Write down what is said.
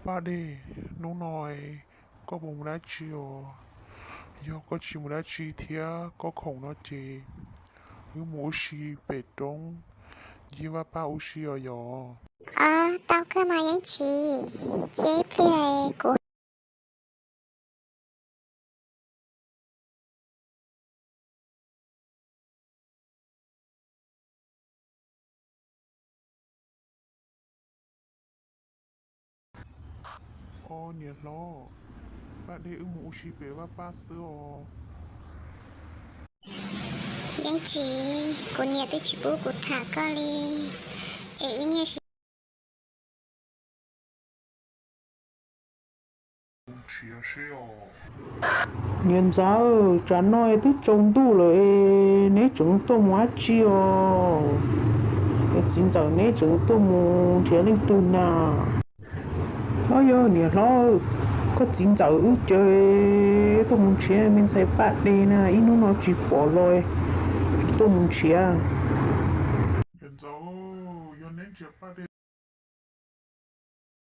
Paj Dej, hnub no koj puas mus dab tsi os? Yog koj tsis mus dab tsi thiab koj khoom no ces wb mus ua si pem roob ncig vaj paj ua si os yom. Tau kawg mas Yeeb Tsis, cia ib pliag kuv Os niam hlob, Paj Dej wb mus ua si pem vaj paj xwb os. Yeeb Tsis, kuv niam twb tsis pub kuv tham koj li, es wb nyiaj sib. Niam ntxawm, tsam no twb tsaus ntuj lawm es neb tseem tuaj mus dab tsi os? Es txiv ntxawm neb tseem tuaj mus nrhiav leej twg na? Os yog niam hlob, koj txiv ntxawm wb ces tuaj mus nrhiav me ntxhais Paj Dej na, ib hnub no tsis pom los tseem tuaj mus nrhiav. Niam ntxawm, yog neb nrhiav Paj Dej